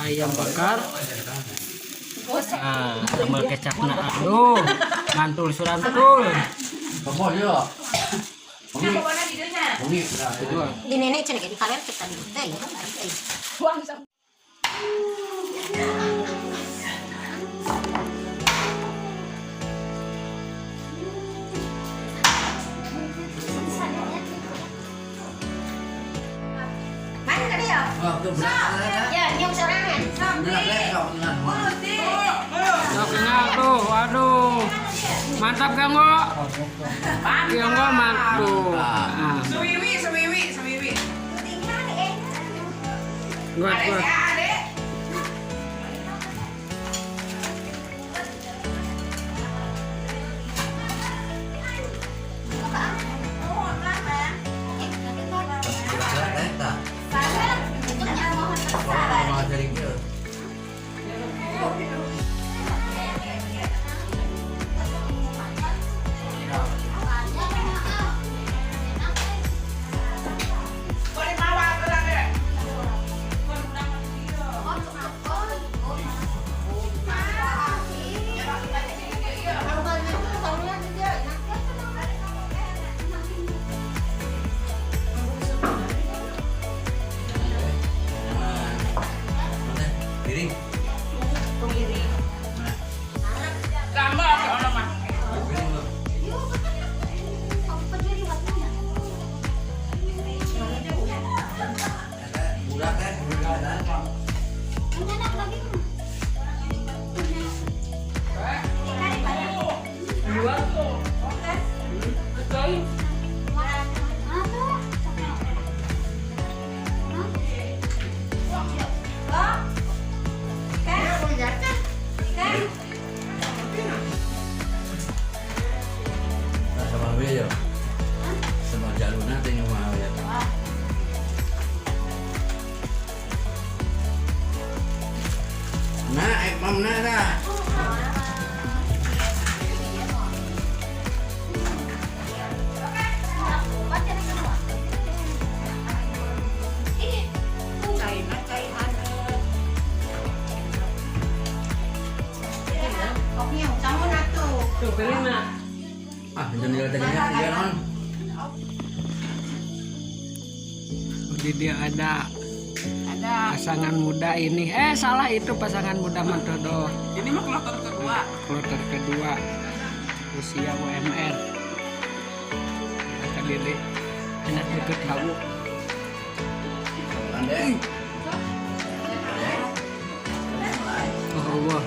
Ayam bakar. Ah, sambal kecapna, aduh, mantul surantul. Kamu ya. Wangi. Nah, itu. Di nenek cenah di kalian kita di teh. Mana tadi ya? Wah, itu berat. Ya, nyium sorangan. Berat, berat. Sok enggak tuh, waduh. Mantap Kang Go. Kang Go mantul. Ah, Suwiwi, suwiwi, suwiwi. Kuat, kuat. Ya, adek. Berat, eta. Mau jaring kieu. Boleh mawa ke lah, Dek. Mana? Piring. Tambah ke ono mah. Piring lu. Eta budak teh, budak eta. Nah, sama we yo. Sama jaluna teh nyawa we. Nah, mam nah dah. Tuh, piring nak. Ah, jangan jalan tadinya, dia non. Jadi dia ada Ada. pasangan muda ini. Eh, salah, itu pasangan muda Mantodo. Ini mah kloter kedua. Kloter kedua usia UMR. Kata Dede, enak deket tahu. Ande. Oh Allah.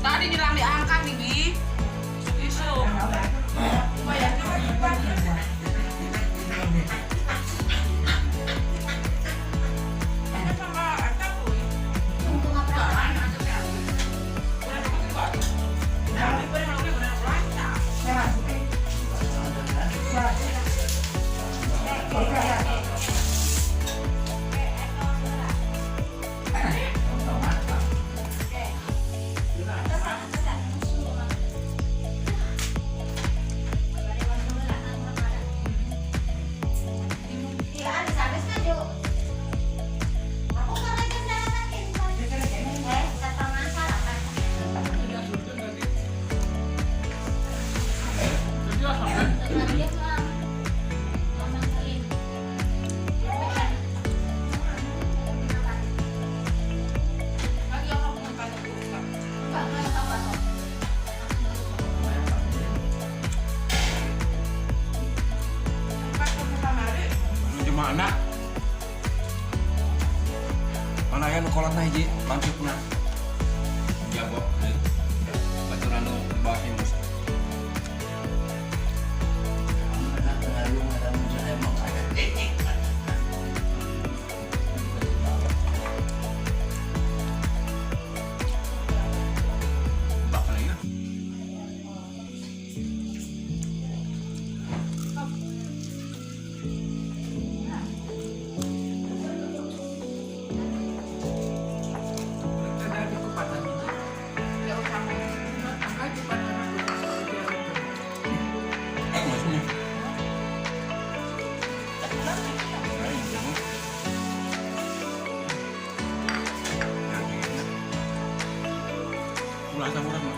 Tadi bilang diangkat nih, Bi. Isu. Mana? Mana aya nu kolotna hiji lancipna. Jago. Baturan nu bawah himus. Bakal ya. Maksudnya? Ulah sama.